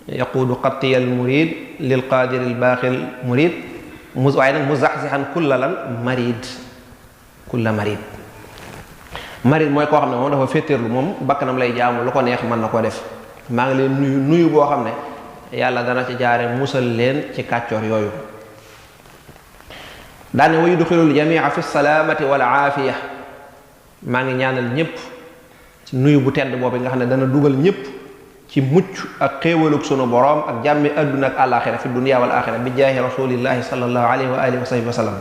yaquudu qattiyal murid lil qaadiril baaxil murid waaye nag muzaxzixan kulla marid mooy koo xam ne moom dafa féeteerlu moom bakkanam lay jaamu lu ko neex mën na koo def maa ngi leen nuyu boo xam ne yàlla dana ci jaare musal leen ci kàccoor yooyu. daane wa yudxilul jamia fi salaamati wal aafiya maa ngi ñaanal ñëpp ci nuyu bu tedd boobu nga xam ne dana dugal ñëpp ci mucc ak xéewalug sunu boroom ak jàmmi adduna ak àlaxira fi dunya wal axira bi jaahi rasulillahi sallallahu alayhi wa alihi wa sahbihi wa sallam.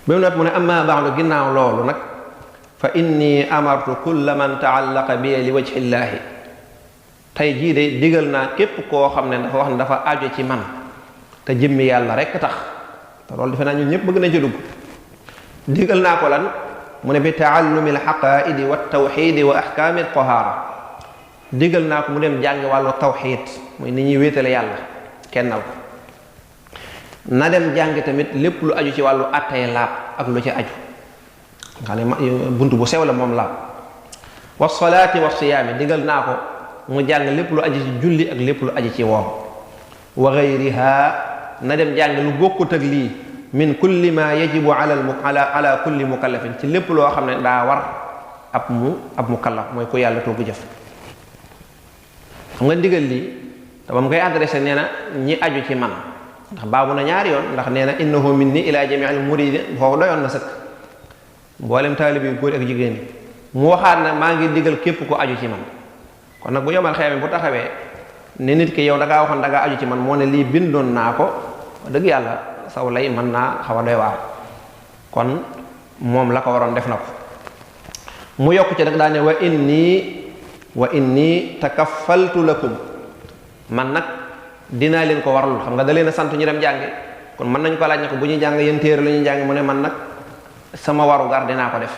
ba mu nag mu ne amma ba'du ginnaaw loolu nag fa inni amartu kulla man taallaqa bi li wajhillaahi tey jii de digal naa képp koo xam ne dafa wax ne dafa aju ci man te jëmmi yàlla rekk tax te loolu defe naa ñun ñëpp bëgg nañ ci dugg digal naa ko lan mu ne bi taallumi alxaqaaidi wa tawxidi wa ahkaami tahaara digal naa ko mu dem jàngi wàllu tawxid muy ni ñuy wéetale yàlla kennal ko na dem jàngi tamit lépp lu aju ci wàllu attay laab ak lu ci aju nga xam ne bunt bu sew la moom laab wa salaati wa siyaami digal naa ko mu jàng lépp lu aju ci julli ak lépp lu aju ci woom wa gayriha na dem jàng lu bokkut ak lii min kulli ma yajibu ala kulli mukallafin ci lépp loo xam ne daa war ab mukallaf mooy ku yàlla toogu jëf. xam nga ndigal lii te ba mu koy adressé nee na ñi aju ci man ndax baabu na ñaari yoon ndax nee na innahu minni ila jamii al muridin foofu doyoon na sëkk mboolem taalibe yu góor ak jigéen ñi mu waxaat na maa ngi digal képp ko aju ci man kon nag bu yomal xeeme bu taxawee ne nit ki yow da ngaa waxoon da ngaa aju ci man moo ne lii bindoon naa ko dëgg yàlla saw lay mën naa xaw a doy waar kon moom la ko waroon def na ko mu yokk ci nag daa ne wa inni takaffaltu lakum man nag dinaa leen ko warlul xam nga da leen a sant ñu dem jàngi kon mën nañ ko laaj ne ko bu ñuy jàng yéen téere la ñuy jàng mu ne man nag sama waru gar dinaa ko def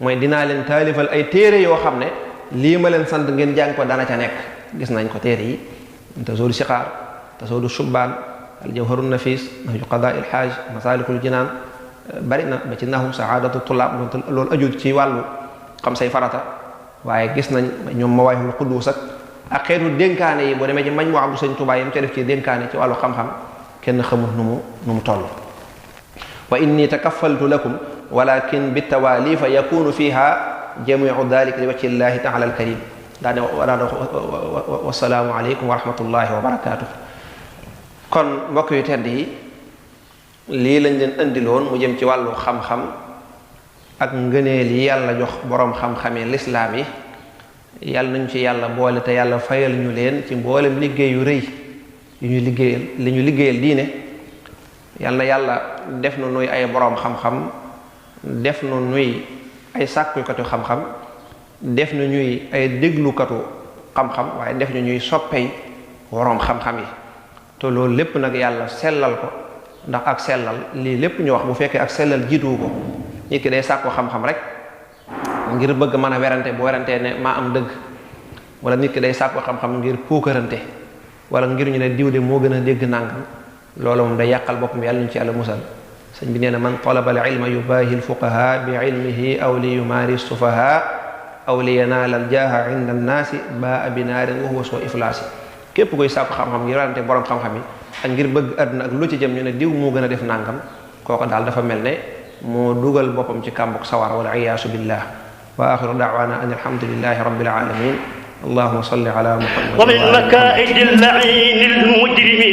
mooy dinaa leen taalifal ay téere yoo xam ne lii ma leen sant ngeen jàng ko dana ca nekk gis nañ ko téere yi tasawudu siqaar tasawudu shubbaan al jawharu nafis nahju qadaa il xaaj masaalikul jinaan bari na ba ci nahum saadatu tulaab loolu ajut ci wàllu xam say farata waaye gis nañ ñoom mawaahibul quddus ak xeetu dénkaane yi boo demee ci mañ moo am bu Sëñ Tuubaa yi mu ca def ci dénkaane ci wàllu xam-xam kenn xamul nu mu toll. wa inni takaffaltu lakum walakin bi tawaalifa yakunu fiha jamiu dalika li wajhi llahi taala alkarim daane wasalaamu aleykum wa rahmatullahi wa barakaatu. kon mbokk yu tedd yi lii lañ leen indiloon mu jëm ci wàllu xam-xam ak ngëneel yi yàlla jox boroom xam-xamee lislaam yi yàlla nañu ci yàlla boole te yàlla fayal ñu leen ci mboolem liggéey yu rëy yu ñu liggéeyal li ñu liggéeyal diine yàlla def na nuy ay boroom xam-xam def na nuy ay sàkkukatu xam-xam def na ñuy ay déglukatu xam-xam waaye def na ñuy soppey woroom xam-xam yi te loolu lépp nag yàlla sellal ko ndax ak sellal lii lépp ñu wax bu fekkee ak sellal jiituwu ko nit ki day sàkku xam-xam rek ngir bëgg mën a werante bu werantee ne maa am dëgg wala nit ki day sàkku xam-xam ngir puukarante wala ngir ñu ne diw de moo gën a dégg nàngam loolu moom day yàqal boppam yàlla ñu ci yàlla musal sëñ bi nee na man talaba al ilma yubaahi al fuqaha bi ilmihi aw li yumaari sufaha aw li yanaala al jaaha inda annaasi baa bi naarin wa huwa soo iflaasi képp koy sàkku xam-xam ngir werante borom xam-xam yi ak ngir bëgg àdduna ak lu ci jëm ñu ne diw moo gën a def nàngam kooku daal dafa mel ne moo dugal boppam ci kàmbuk sawar wal iyaasu billah wa axiru daawaana an alhamdulillahi rabbil alamin allahumma salli ala muhammad wa min makaa'idi al-la'iini al-mujrimi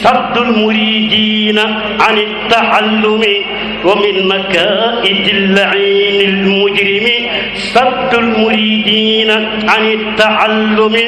saddu al-muriidiina an at-ta'allumi wa min makaa'idi al-la'iini al-mujrimi saddu al-muriidiina an at-ta'allumi